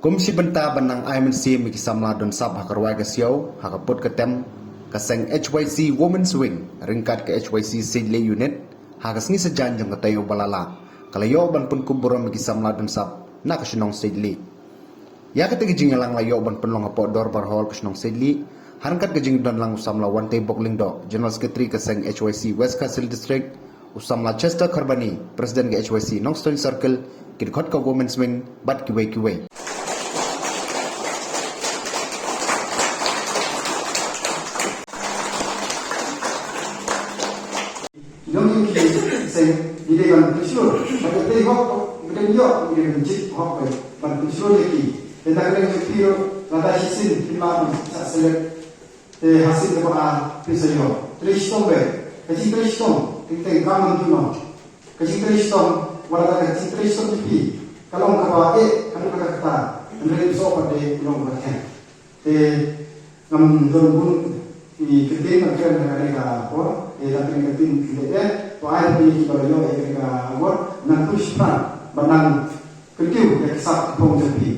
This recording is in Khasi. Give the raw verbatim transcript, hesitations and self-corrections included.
Kum shi bynta ban nang ai mynsiem ïa ki samla don sap ha ka rwai ka siaw, ha ka put ka tem, ka seng H Y C Women's Wing ryngkat ka H Y C Sitli Unit ha ka sngi Saitjaiñ jong ka taïew ba la lah, ka la ïoh ban pynkup burom ïa ki samla don sap na ka shnong Sitli. Ïa kata ka jingïalang la ïoh ban pynlong hapoh Dorbar Hall ka shnong Sitli, ha ryngkat ka jingdon lang u samla Wantei Bok Lyngdoh, General Secretary ka seng H Y C West Khasi Hills District, u samla Chester Kharbani, President ka H Y C Nongstoiñ Circle, ki dkhot ka Women's Wing bad kiwei kiwei. Nong ïa ki seng ngi dei ban pynshlur, ban dei hok, ban dei ïoh, ngi dei ban jied hok, ban pynshlur ïa ki. Te da kane ka phi ruh, lada shisien phi lah ban sa select. Te ha sien kaba ar phi sa ïoh. Trei shitom beit, ka jingtrei shitom, teng teng kam ban tu noh. Ka jingtrei shitom, wat la ka jingtrei shitom jong phi ka long kaba eh, ka long kata kata, hynrei shisha pat de long kaba khem. Te ngam don bun ki ktien ban kren ha kane ka por, te da kane ka ktien ki dei eh, to ai phi kiba la ïoh ïa kane ka award, nang tu shiphrang ban nang kyntiew ïa ka sap ka phong jong phi.